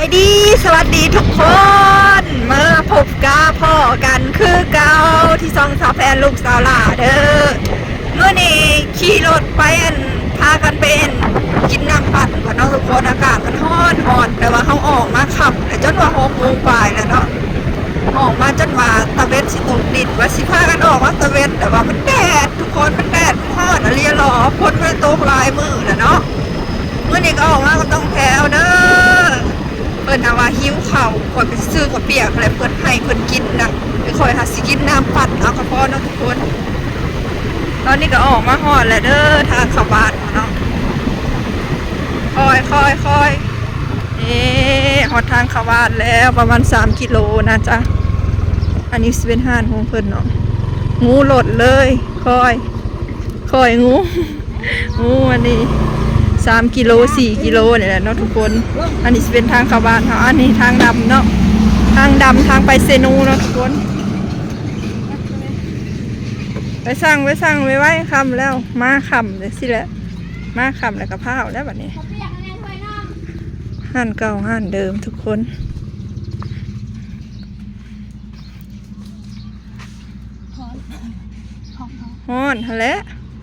ສະບາຍດີ ສະຫວັດດີທຸກຄົນ ມາພົບກັບພໍ້ກັນຄືເກົ່າ ທີ່ຊ່ອງສາວແພນລູກສາວຫຼ້າເດີ. ມື້ນີ້ຂີ່ລົດໄປ ອັນ ພາກັນໄປ ອັນ ກິນນ້ຳປັ່ນກ່ອນເນາະທຸກຄົນ. ອາກາດມັນຮ້ອນໆ ແຕ່ວ່າເຮົາອອກມາຄ່ຳແລ້ວ ຈົນວ່າຫົກໂມງປາຍແລ້ວເນາະ. ອອກມາຈົນວ່າຕາເວັນຊິຕົກດິນ ວ່າຊິພາກັນອອກມາຕາເວັນ ແຕ່ວ່າມັນແດດທຸກຄົນ ມັນແດດ ມັນຮ້ອນອີ່ຫຼີເນາະ. ຝົນບໍ່ໄດ້ຕົກຫຼາຍມື້ແລ້ວເນາະ. ມື້ນີ້ກໍອອກມາກັບນ້ອງແພວເດີ. ເພິ່ນຫາວ່າຫິວເຂົ້າ ຂ້ອຍກໍຊິຊື້ເຂົ້າປຽກແຫຼະ ເພິ່ນໃຫ້ເພິ່ນກິນນະ. ແຕ່ຂ້ອຍຫາຊິກິນນ້ຳປັ່ນເອົາກໍພໍເນາະທຸກຄົນ. ຕອນນີ້ກໍອອກມາຮອດແລ້ວເດີ ທາງເຂົ້າບ້ານເນາະ. ຄ່ອຍໆໆ ເອີ ຮອດທາງເຂົ້າບ້ານແລ້ວ ປະມານສາມກິໂລນະຈະ. ອັນນີ້ຊິເປັນຮ້ານຂອງເພິ່ນເນາະ. ງູລົດເລີຍ ຄ່ອຍ ຄ່ອຍງູ ງູ. ອັນນີ້ສາມກິໂລ ສີ່ກິໂລນີ້ແຫຼະເນາະທຸກຄົນ. ອັນນີ້ຊິເປັນທາງເຂົ້າບ້ານເຮົາ ອັນນີ້ທາງດຳເນາະ ທາງດຳ ທາງໄປເຊໂນເນາະທຸກຄົນ. ໄປສັ່ງ ໄປສັ່ງໄວໆ ຄ່ຳແລ້ວ ມາຄ່ຳຈັ່ງຊີ້ແຫຼະ ມາຄ່ຳແລ້ວກໍພ້າວແລ້ວບັດນີ້. ຮ້ານເກົ່າຮ້ານເດີມທຸກຄົນ. ຮ້ອນຫັ້ນແຫຼະ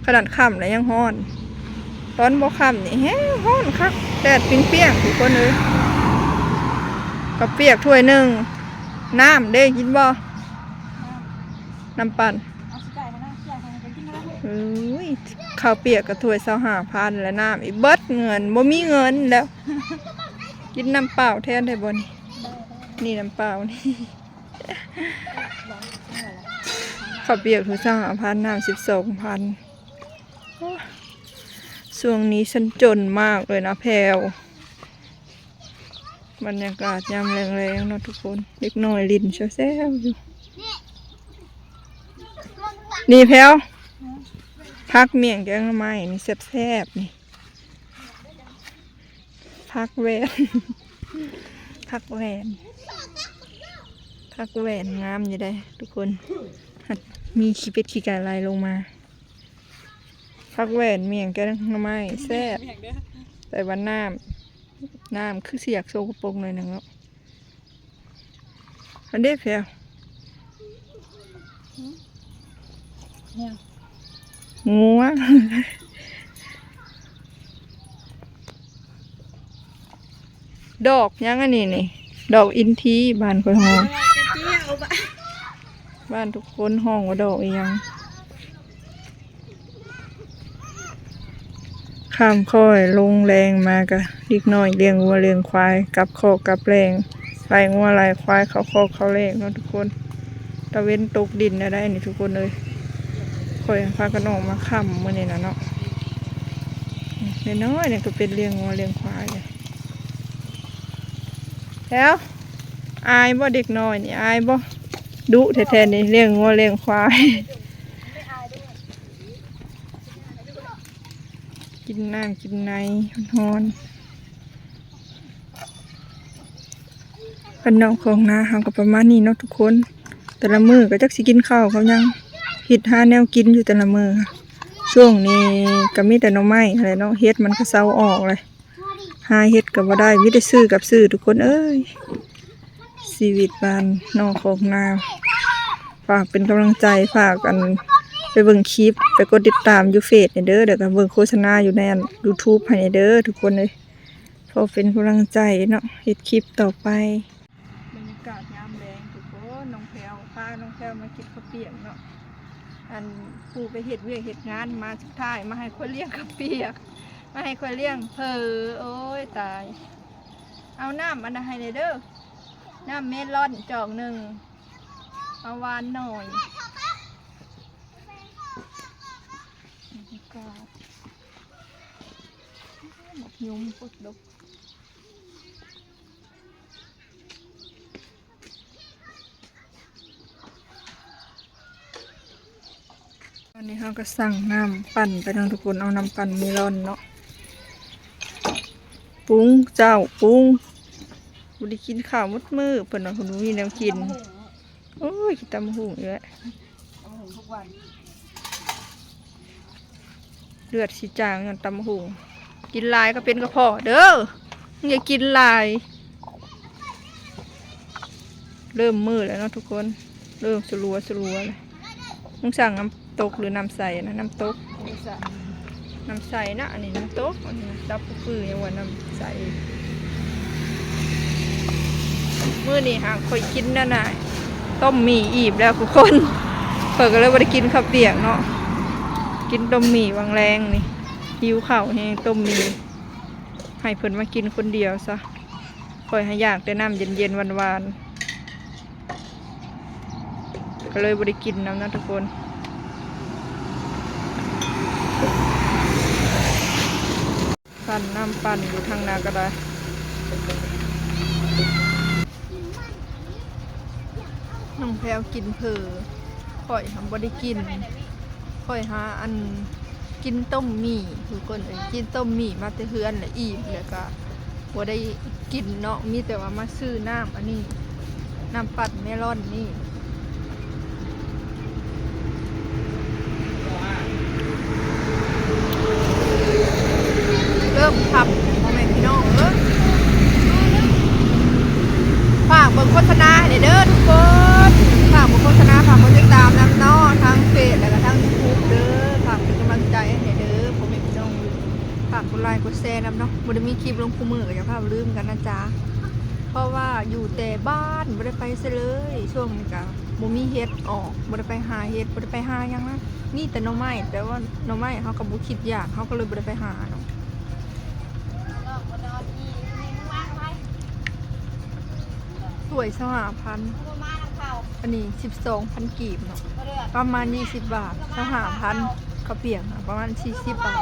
ຂະໜາດຄ່ຳແລ້ວຍັງຮ້ອນ. ຕອນບໍ່ຄ່ຳນີ້ແຮງຮ້ອນຄັກ ແດດປ່ຽງໆ ທຸກຄົນເອີຍ. ເຂົ້າປຽກຖ້ວຍໜຶ່ງ. ນ້ຳເດ້ ກິນບໍ່? ນ້ຳ ນ້ຳປັ່ນ. ເອີຍ ເຂົ້າປຽກກໍຖ້ວຍຊາວຫ້າພັນ ແລະ ນ້ຳອີກ ເບິດເງິນ ບໍ່ມີເງິນແລ້ວ. ກິນນ້ຳເປົ່າແທນໄດ້ບໍ່ນີ້? ນີ້ນ້ຳເປົ່ານີ້. ເຂົ້າປຽກຄືຊາວຫ້າພັນ ນ້ຳສິບສອງພັນ. ໂອ້ ຊ່ວງນີ້ຊັ້ນຈົນມາກເລີຍນະແພວ. ບັນຍາກາດຍາມແລງໆເນາະທຸກຄົນ ເດັກນ້ອຍຫຼິ້ນແຊວໆຢູ່. ນີ້ແພວ ຜັກໝ້ຽງແກງໜໍ່ໄມ້ນີ້ແຊບໆ ນີ້. ຜັກແວ່ນ ຜັກແວ່ນ ຜັກແວ່ນງາມຢູ່ເດ້ທຸກຄົນ. ມີຂີ້ເປັດຂີ້ໄກ່ໄຫຼລົງມາ. ຜັກແວ່ນໝ້ຽງແກງໜໍ່ໄມ້ແຊບ. ແຕ່ວ່ານ້ຳ ນ້ຳຄືຊິຢາກສົກກະປົກໜ້ອຍໜຶ່ງເນາະ. ອັນເດ້ແພວ ແນວ ງົວ ດອກຫຍັງອັນນີ້ນີ້? ດອກອິນທີ ບ້ານຂ້ອຍຮ້ອງ. ບ້ານທຸກຄົນຮ້ອງວ່າດອກອີ່ຫຍັງ? ຄ່ຳຄ່ອຍລົງແລງມາກະ ເດັກນ້ອຍລ້ຽງງົວລ້ຽງຄວາຍ ກັບຄອກກັບແລງ ໄລ່ງົວໄລ່ຄວາຍເຂົ້າຄອກເຂົ້າແລງເນາະທຸກຄົນ. ຕາເວັນຕົກດິນແລ້ວໄດ໋ນີ້ທຸກຄົນເອີຍ. ຂ້ອຍພາກັນອອກມາຄ່ຳມື້ນີ້ນະເນາະ. ນ້ອຍໆນີ້ກໍເປັນລ້ຽງງົວລ້ຽງຄວາຍ. ແລ້ວ ອາຍບໍ່ເດັກນ້ອຍນີ້? ອາຍບໍ່? ດຸແທ້ໆນີ້ ລ້ຽງງົວລ້ຽງຄວາຍ. ກິນນ້ຳກິນໃນຮ້ອນໆ. ບ້ານນອກຄອກນາເຮົາກໍປະມານນີ້ເນາະທຸກຄົນ. ແຕ່ລະມື້ກໍຈັກຊິກິນເຂົ້າກັບຫຍັງ ຄິດຫາແນວກິນຢູ່ແຕ່ລະມື້. ຊ່ວງນີ້ກໍມີແຕ່ໜໍ່ໄມ້ຫັ້ນແຫຼະເນາະ ເຫັດມັນກໍເຊົາອອກແລ້ວ. ຫາເຫັດກໍບໍ່ໄດ້ ມີແຕ່ຊື້ກັບຊື້ ທຸກຄົນເອີຍ. ຊີວິດບ້ານນອກຄອກນາ. ຝາກເປັນກຳລັງໃຈ ຝາກອັນ ໄປເບິ່ງຄລິບ ໄປກົດຕິດຕາມຢູ່ເຟສນີ້ເດີ ແລ້ວກໍເບິ່ງໂຄສະນາຢູ່ໃນອັນ YouTube ໃຫ້ແດ່ເດີທຸກຄົນເອີຍ. ພໍເປັນກຳລັງໃຈເນາະ ເຮັດຄລິບຕໍ່ໄປ. ບັນຍາກາດຍາມແລງທຸກຄົນ ນ້ອງແພວ ພານ້ອງແພວມາກິນເຂົ້າປຽກເນາະ. ອັນ ຜູ້ໄປເຮັດວຽກເຮັດງານມາ ສຸດທ້າຍມາໃຫ້ຂ້ອຍລ້ຽງເຂົ້າປຽກ ມາໃຫ້ຂ້ອຍລ້ຽງເຜີ. ໂອ້ຍຕາຍ. ເອົານ້ຳອັນນັ້ນໃຫ້ແດ່ເດີ ນ້ຳເມລອນຈອກໜຶ່ງ ເອົາຫວານໜ້ອຍ. ບັນຍາກາດ ໝາກຍົມປົກດົກ. ຕອນນີ້ເຮົາກໍສັ່ງນ້ຳປັ່ນໄປເນາະທຸກຄົນ ເອົານ້ຳປັ່ນເມລອນເນາະ. ປຸງ ເຈົ້າ ປຸງ ບໍ່ໄດ້ກິນເຂົ້າໝົດມື້ ເພິ່ນວ່າເພິ່ນບໍ່ມີແນວກິນ. ໂອ້ຍ ກິນຕຳບັກຫຸ່ງອີກແລ້ວ. ເລືອດຊິຈາງຍ້ອນຕຳບັກຫຸ່ງ. ກິນຫຼາຍກໍເປັນກະເພາະເດີ ມຶງຢ່າກິນຫຼາຍ. ເລີ່ມມືດແລ້ວເນາະທຸກຄົນ ເລີ່ມສະຫຼົວສະຫຼົວແລ້ວ. ມຶງສັ່ງນ້ຳຕົກຫຼືນ້ຳໃສນະ? ນ້ຳຕົກ ນ້ຳໃສນະ ອັນນີ້ນ້ຳຕົກ ອັນນີ້ນະ ຕັບປູປືຍັງວ່ານ້ຳໃສ. ມື້ນີ້ຫາຂ້ອຍກິນນັ້ນນະ ຕົ້ມໝີ່ອີ່ມແລ້ວທຸກຄົນ ຂ້ອຍກໍເລີຍບໍ່ໄດ້ກິນເຂົ້າປຽກເນາະ ກິນຕົ້ມໝີ່ຫວ່າງແລງນີ້ ຫິວເຂົ້າແຮງ ຕົ້ມໝີ່ ໃຫ້ເພິ່ນມາກິນຄົນດຽວຊະ. ຂ້ອຍຫາຢາກແຕ່ນ້ຳເຢັນໆ ຫວານໆ ກໍເລີຍບໍ່ໄດ້ກິນນຳນະທຸກຄົນ. ປັ່ນນ້ຳປັ່ນຢູ່ທາງໜ້າກໍໄດ້. ນ້ອງແພວກິນເຝີ ຂ້ອຍຫາບໍ່ໄດ້ກິນ. ຂ້ອຍຫາອັນ ກິນຕົ້ມໝີ່ ທຸກຄົນເອີຍ ກິນຕົ້ມໝີ່ມາແຕ່ເຮືອນລະອີ່ມ ແລ້ວກະບໍ່ໄດ້ກິນເນາະ ມີແຕ່ວ່າມາຊື້ນ້ຳອັນນີ້ ນ້ຳປັ່ນເມລອນນີ້. ເລີ່ມຄ່ຳ ພໍ່ແມ່ພີ່ນ້ອງເອີຍ ຝາກເບິ່ງໂຄສະນາໃຫ້ແດ່ເດີທຸກຄົນ ຝາກເບິ່ງໂຄສະນາ ຝາກເບິ່ງຕິດຕາມນຳເນາະ ທາງເຟສ ແລ້ວກະທາງຢູທູບເດີ ຝາກເປັນກຳລັງໃຈໃຫ້ແດ່ເດີ ພໍ່ແມ່ພີ່ນ້ອງ ຝາກກົດໄລກົດແຊນຳເນາະ ບໍ່ໄດ້ມີຄລິບລົງຄູ່ມື້ ກໍຢ່າພາວລືມກັນນະຈ໊ະ ເພາະວ່າຢູ່ແຕ່ບ້ານ ບໍ່ໄດ້ໄປໃສເລີຍ ຊ່ວງນີ້ກະບໍ່ມີເຫັດອອກ ບໍ່ໄດ້ໄປຫາເຫັດ ບໍ່ໄດ້ໄປຫາຫຍັງນະ ມີແຕ່ໜໍ່ໄມ້ ແຕ່ວ່າໜໍ່ໄມ້ເຮົາກໍບໍ່ຄິດຢາກ ເຮົາກໍເລີຍບໍ່ໄດ້ໄປຫາເນາະ. ຖ້ວຍຊາວຫ້າພັນ ອັນນີ້ສິບສອງພັນກີບເນາະ ປະມານຊາວຫ້າພັນ ຊາວຫ້າພັນ ເຂົ້າປຽກນະ ປະມານສີ່ສິບບາດ.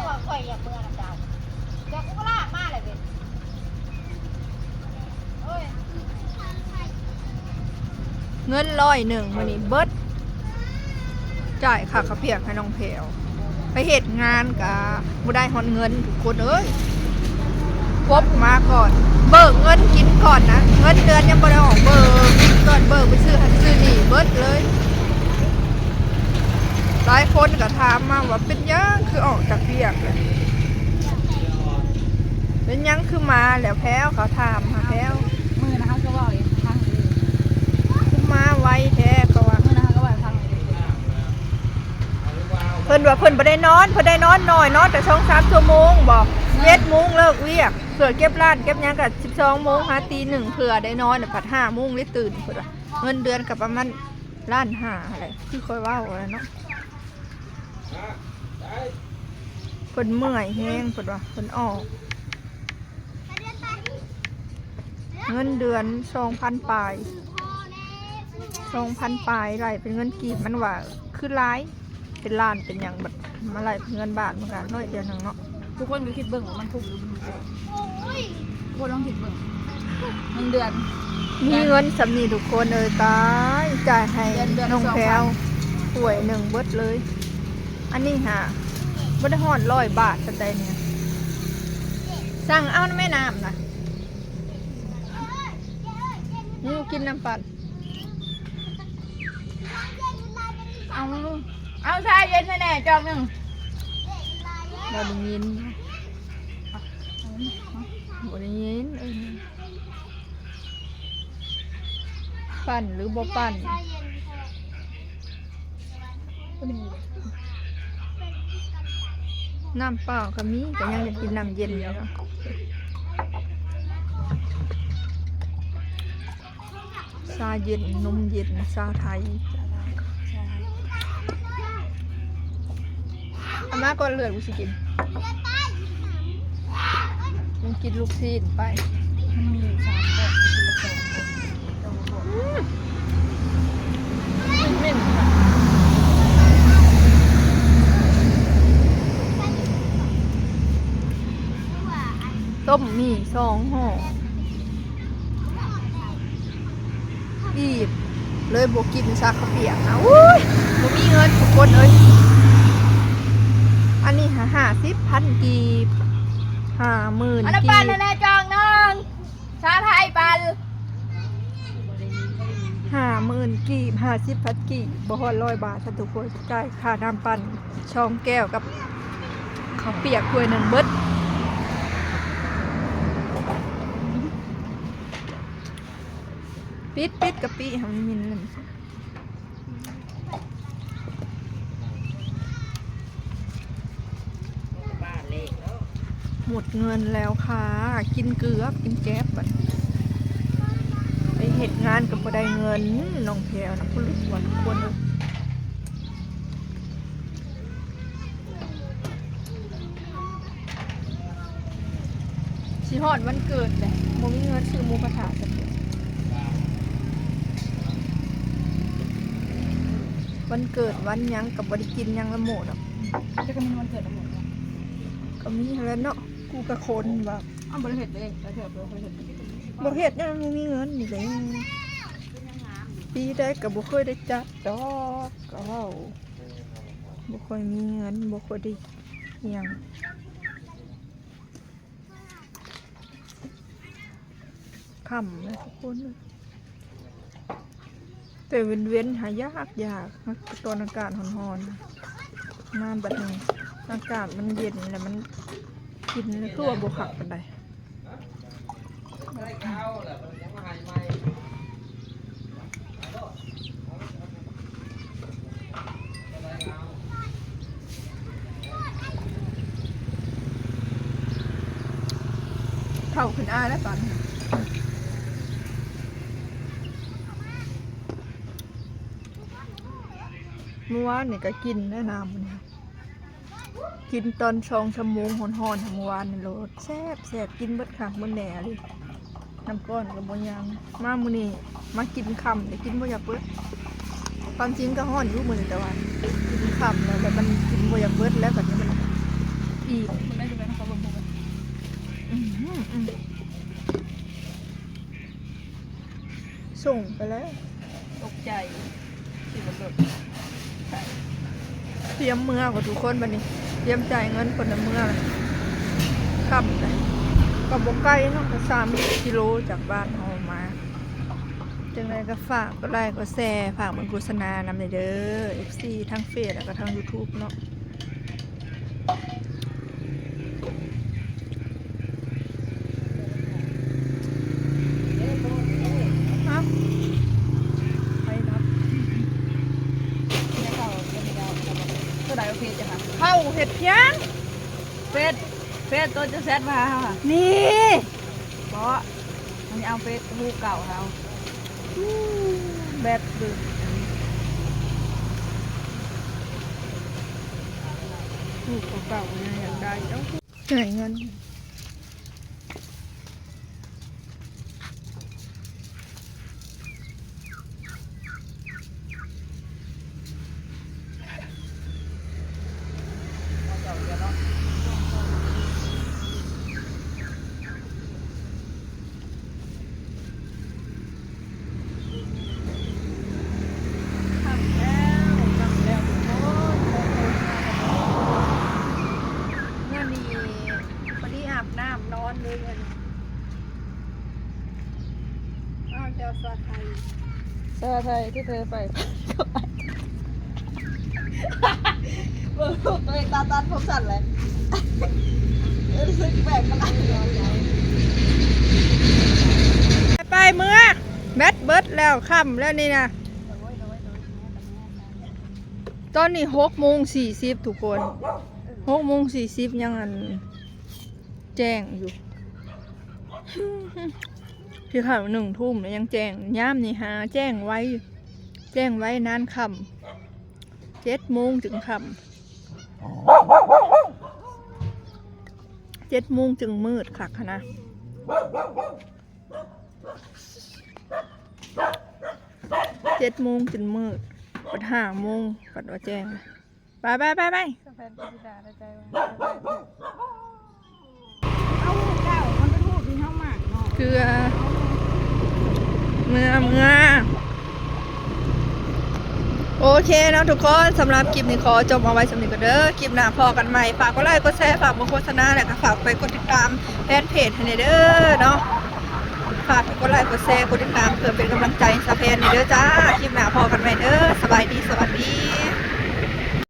ເງິນຮ້ອຍໜຶ່ງມື້ນີ້ເບິດ ຈ່າຍຄ່າເຂົ້າປຽກໃຫ້ນ້ອງແພວ ໄປເຮັດງານກະບໍ່ໄດ້ຮອດເງິນ ທຸກຄົນເອີຍ ຄົບມາກ່ອນ ເບີກເງິນກິນກ່ອນນະ ເງິນເດືອນຍັງບໍ່ໄດ້ອອກ ເບີກກິນກ່ອນ ເບີກໄປຊື້ຫັ້ນຊື້ນີ້ ເບິດເລີຍ. ຫຼາຍຄົນກໍຖາມມາວ່າ ເປັນຫຍັງຄືອອກຈາກວຽກແລ້ວ ເປັນຫຍັງຄືມາແລ້ວແພວ ເຂົາຖາມຫາແພວ ມື້ນະເຮົາກໍເວົ້າເອງ ທາງອື່ນ ຄືມາໄວແທ້ ເຂົາວ່າ ມື້ນະເຮົາກໍເວົ້າທາງອື່ນ ເພິ່ນວ່າເພິ່ນບໍ່ໄດ້ນອນ ເພິ່ນໄດ້ນອນໜ້ອຍ ນອນແຕ່ສອງສາມຊົ່ວໂມງບໍ ເຈັດໂມງເລີກວຽກ ເພື່ອເກັບຮ້ານເກັບຫຍັງກໍສິບສອງໂມງຫາຕີໜຶ່ງ ເພື່ອໄດ້ນອນ ພັດຫ້າໂມງໄດ້ຕື່ນ ເພິ່ນວ່າ ເງິນເດືອນກໍປະມານລ້ານຫ້າຫັ້ນແຫຼະ ຄືຂ້ອຍເວົ້າຫັ້ນແຫຼະເນາະ. ເພິ່ນເມື່ອຍແຮງ ເພິ່ນວ່າ ເພິ່ນອອກ ເງິນເດືອນສອງພັນປາຍ ສອງພັນປາຍ ໄລ່ເປັນເງິນກີບ ມັນວ່າຄືຫຼາຍ ເປັນລ້ານເປັນຫຍັງ ບັດມາໄລ່ເປັນເງິນບາດ ມັນກໍໜ້ອຍດຽວໜຶ່ງເນາະ. ທຸກຄົນກໍຄິດເບິ່ງວ່າມັນຄຸ້ມຫຼືບໍ່ຄຸ້ມ ທຸກຄົນລອງຄິດເບິ່ງ ເງິນເດືອນ ມີເງິນສ່ຳນີ້ທຸກຄົນເອີຍ ຕາຍ ຈ່າຍໃຫ້ ເດືອນ ເດືອນ ນ້ອງແພວ ສອງພັນ ຖ້ວຍໜຶ່ງເບິດເລີຍ. ອັນນີ້ຫາບໍ່ໄດ້ຮອດຮ້ອຍບາດສ່ຳໃດນີ້ ສັ່ງເອົານຳແມ່ນ້ຳນະ ນີ້ກິນນ້ຳປັ່ນ ເອົາ ເອົາຊາເຢັນໃຫ້ແດ່ຈອກໜຶ່ງ ບໍ່ໄດ້ຍິນ ບໍ່ໄດ້ຍິນ ເອີ ປັ່ນຫຼືບໍ່ປັ່ນ? ນ້ຳເປົ່າກໍມີ ກໍຍັງຢາກກິນນ້ຳເຢັນຢູ່ເນາະ ຊາເຢັນ ນົມເຢັນ ຊາໄທ. ເອົາມາກ່ອນເລືອກ ກູຊິກິນ ມຶງກິນລູກຊີ້ນໄປ ມັນມີຢູ່ສາມແບບ ກິນລະສອງ ອືມ ເໝັນໆ ຕົ້ມໝີ່ສອງຫໍ່ ອີ່ມ ເລີຍບໍ່ກິນຊາເຂົ້າປຽກນະ ໂອ້ຍ ບໍ່ມີເງິນທຸກຄົນເອີຍ. ອັນນີ້ຫາ ຫ້າສິບພັນກີບ ຫ້າໝື່ນ ເອົານ້ຳປັ່ນ ກີບ ໃຫ້ແດ່ຈອກໜຶ່ງ ຊາໄທປັ່ນ ຫ້າໝື່ນກີບ ຫ້າສິບພັນກີບ ບໍ່ຮອດຮ້ອຍບາດ ທ່ານທຸກຄົນ ຈ່າຍຄ່ານ້ຳປັ່ນສອງແກ້ວກັບເຂົ້າປຽກຖ້ວຍໜຶ່ງເບິດ. ປິດ ປິດກະປິໃຫ້ມັນມິ່ນນັ້ນ. ໝົດເງິນແລ້ວຄ່າ ກິນເກືອບ ກິນແກບບັດນີ້ ໄປເຮັດງານກໍບໍ່ໄດ້ເງິນ. ນ້ອງແພວນະ ຄົນລຸກວັນຄົນເອີຍ. ຊິຮອດວັນເກີດແລ້ວ ບໍ່ມີເງິນຊື້ໝູກະທະຈັກເທື່ອ. ວັນເກີດວັນຫຍັງກໍບໍ່ໄດ້ກິນຫຍັງລະໂມດອກ. ແລ້ວກໍມີວັນເກີດລະໂມດເນາະ. ກໍມີຫັ້ນແຫຼະເນາະ ກູກະຄົນວ່າ ອ້າວ ບໍ່ໄດ້ເຮັດເດ້ ແຕ່ເທື່ອບໍ່ເຄີຍເຮັດ ບໍ່ເຮັດຫຍັງ ບໍ່ມີເງິນນີ້ເດ້. ປີໃດກໍບໍ່ເຄີຍໄດ້ຈັດດອກ ກໍເວົ້າ ບໍ່ຄ່ອຍມີເງິນ ບໍ່ຄ່ອຍໄດ້ຫຍັງ. ຄ່ຳແລ້ວທຸກຄົນ ແຕ່ເວັນໆຫາຢາກຢາກ ຕອນອາກາດຮ້ອນໆ ມາບັດນີ້ອາກາດມັນເຢັນແລ້ວ ມັນກິນແລ້ວຄືວ່າບໍ່ຄັກປານໃດ. ເຖົ້າຂຶ້ນອ້າຍແລ້ວຕອນນີ້. ມື້ວານນີ້ກໍກິນແລ້ວນ້ຳນີ້ ກິນຕອນສອງສາມໂມງຮ້ອນໆ ມື້ວານນີ້ໂລດ ແຊບໆ ກິນເບິດຄັກເບິດແນ່ອີ່ຫຼີ. ນ້ຳກ້ອນກໍບໍ່ຍັງ ມາມື້ນີ້ມາກິນຄ່ຳ ແຕ່ກິນບໍ່ຢາກເບິດ. ຄວາມຈິງກໍຮ້ອນຢູ່ມື້ນີ້ ແຕ່ວ່າກິນຄ່ຳແລ້ວ ແລ້ວມັນກິນບໍ່ຢາກເບິດ ແລ້ວບັດນີ້ມັນອີ່ມ. ສົ່ງໄປແລ້ວ ຕົກໃຈ ຊິບໍ່ລົດ. ຕຽມເມືອກໍທຸກຄົນບັດນີ້ ຕຽມຈ່າຍເງິນເພິ່ນນຳເມືອ. ຄ່ຳນະ ກໍບໍ່ໄກເນາະ ກໍສາມກິໂລຈາກບ້ານເຮົາມາ. ຈັ່ງໃດກໍຝາກກົດໄລກົດແຊ ຝາກເບິ່ງໂຄສະນານຳແດ່ເດີ ເອັຟຊີ ທັງເຟສ ແລ້ວກໍທັງຢູທູບເນາະ. ໄປນຳ ຕົວໃດໂອເຄຈ້ະ ເຂົ້າເຮັດຫຍັງ ເຟສ ເຟສໂຕຈະແຊັດມາຫາເຮົາ ນີ້ ເບາະ ມັນເອົາເຟສຮູບເກົ່າເຮົາ ແບັດເບີດ ຮູບເກົ່າໆ ຍັງຢາກໄດ້ ເອົ້າ ຈ່າຍເງິນ. ຄ່ຳແລ້ວ ຄ່ຳແລ້ວທຸກຄົນ ເມື່ອນີ້ພໍດີອາບນ້ຳນອນເລີຍ. ອ້າວ ແຊວສາໄທ ສາໄທທີ່ເທີໄປ ເບິ່ງຮູບຕົວເອງຕາຕັນຜົມສັ້ນແຫຼະ ຮູ້ສຶກແປກປະຫຼາດ. ໄປເມືອ ແບັດເບິດແລ້ວ ຄ່ຳແລ້ວນີ້ນະ. ຕອນນີ້ຫົກໂມງສີ່ສິບທຸກຄົນ ຫົກໂມງສີ່ສິບ ຍັງອັນ ແຈ້ງຢູ່ ຊິເຂົ້າໜຶ່ງທຸ່ມແລ້ວຍັງແຈ້ງ ຍາມນີ້ຫາແຈ້ງໄວ ແຈ້ງໄວນານຄ່ຳ ເຈັດໂມງຈຶ່ງຄ່ຳ ເຈັດໂມງຈຶ່ງມືດຄັກຫັ້ນນະ ເຈັດໂມງຈົນມືດ ບັດຫ້າໂມງບັດວ່າແຈ້ງ. ໄປ ໄປ ໄປ ໄປ ສະແພນກິດດາໃນໃຈວ່າ ເອົາຮູບເກົ່າ ມັນເປັນຮູບທີ່ເຮົາມັກເນາະ ເກືອ ເມືອ ເມືອ. ໂອເຄເນາະທຸກຄົນ ສຳລັບຄລິບນີ້ຂໍຈົບເອົາໄວ້ສ່ຳນີ້ກ່ອນເດີ ຄລິບໜ້າພໍ້ກັນໃໝ່ ຝາກກົດໄລກົດແຊ ຝາກເບິ່ງໂຄສະນາ ແລ້ວກໍຝາກໄປກົດຕິດຕາມແຟນເພຈໃຫ້ແດ່ເດີເນາະ ຝາກໄປກົດໄລກົດແຊ ກົດຕິດຕາມ ເພື່ອເປັນກຳລັງໃຈໃຫ້ສາວແພນແດ່ເດີຈ້າ ຄລິບໜ້າພໍ້ກັນໃໝ່ເດີ ສະບາຍດີ ສະຫວັດດີ.